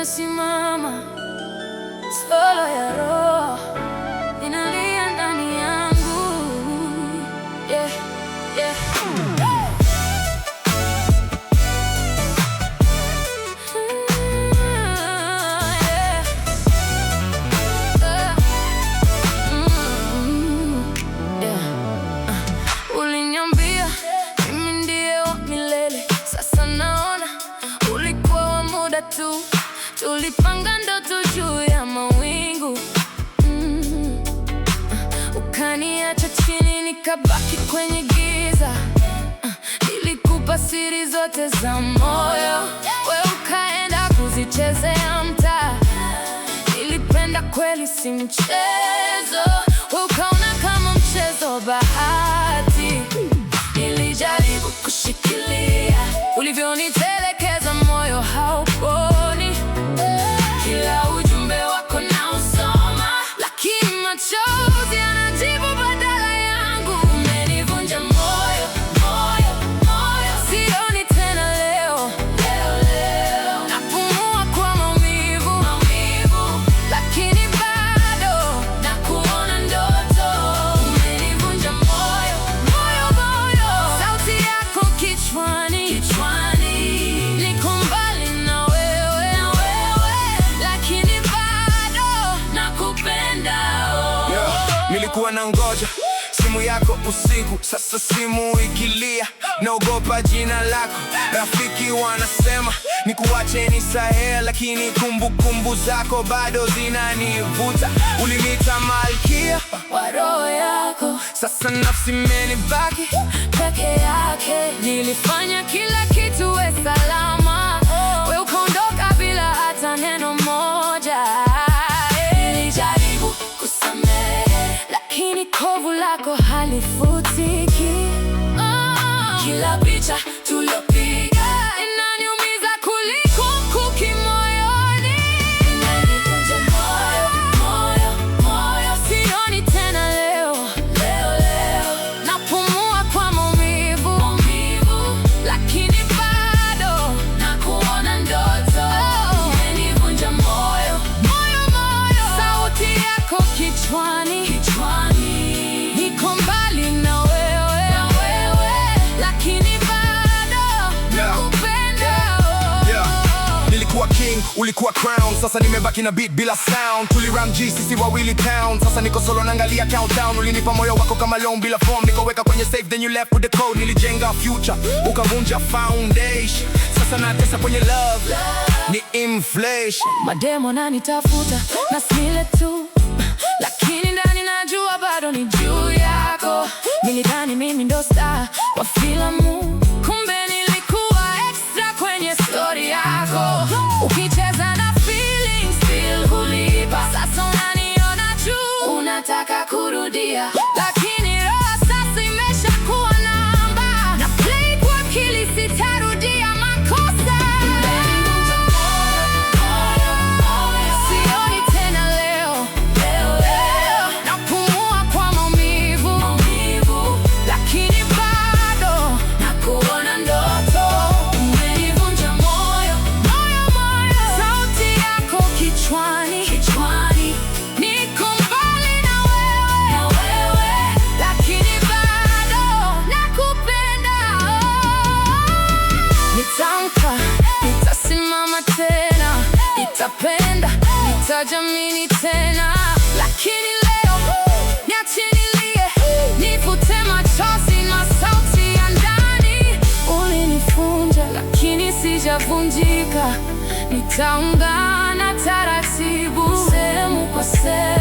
Nimesimama solo ya roho inalia ndani yangu, yeah. Yeah. Yeah. Uliniambia mimi ndiye wa milele, sasa naona ulikuwa wa muda tu. Tulipanga ndoto juu ya mawingu. Ukaniacha chini nikabaki kwenye giza. Nilikupa siri zote za moyo, we ukaenda kuzichezea mtaa. Nilipenda kweli, si mchezo, we ukaona kama mchezo bahati. Nilijaribu kushikilia, ulivyonitelekeza moyo hauponi. Kila ujumbe wako nausoma, lakini machozi yanajibu badala yangu. Umenivunja moyo, moyo, moyo, sioni tena leo, leo, leo. Napumua kwa maumivu, maumivu, lakini bado nakuona ndoto. Umenivunja moyo, moyo, moyo, sauti yako kichwani, kichwani. Niko mbali na wewe, na wewe, lakini bado nakupenda, oh. Yeah. Nilikuwa na ngoja simu yako usiku, sasa simu ikilia, naogopa jina lako. Rafiki wanasema nikuache ni sahihi, lakini kumbukumbu zako bado zinanivuta. Uliniita malkia wa roho yako, sasa nafsi imenibaki peke yake. Nilifanya kila kitu we salama, we ukaondoka bila hata neno moja. Nilijaribu kusamehe, lakini kovu lako halifutiki. Kila picha tuliopiga inaniumiza kuliko mkuki moyoni. Umenivunja moyo, moyo, moyo, sioni tena leo, leo, leo. Napumua kwa maumivu, maumivu, lakini bado nakuona ndoto. Umenivunja moyo, moyo, moyo, sauti yako kichwani, kichwani. Niko mbali na wewe, na wewe, lakini bado nakupenda, oh. Yeah. Nilikuwa king, ulikuwa crown. Sasa nimebaki na beat bila sound. Tulirun G, sisi wawili town. Sasa niko solo naangalia countdown. Ulinipa moyo wako kama loan bila form. Nikoweka kwenye safe, then you left with the code. Nilijenga future, ukavunja foundation. Sasa natesa kwenye love, ni inflation. Mademo wananitafuta na smile tu, lakini ndani najua bado ni juu yako. Nilidhani mimi ndo star wa filamu, kumbe nilikuwa extra kwenye story yako. Ukicheza na feelings still hulipa. Sasa unaniona juu, unataka kurudia, lakini roho sasa imeshakuwa namba na play kwa akili, sitarudia makosa. Sioni tena leo, leo, leo. Napumua kwa maumivu, maumivu, lakini bado nakuona ndoto. Umenivunja moyo, moyo, moyo, sauti yako kichwani, kichwani. Niko mbali na wewe, na wewe, lakini bado nakupenda, oh. Nitaamka, nitasimama tena, nitapenda, nitajiamini tena, lakini leo niache nilie, nifute machozi na sauti ya ndani. Ulinivunja lakini sijavunjika, nitaungana taratibu, sehemu kwa sehemu.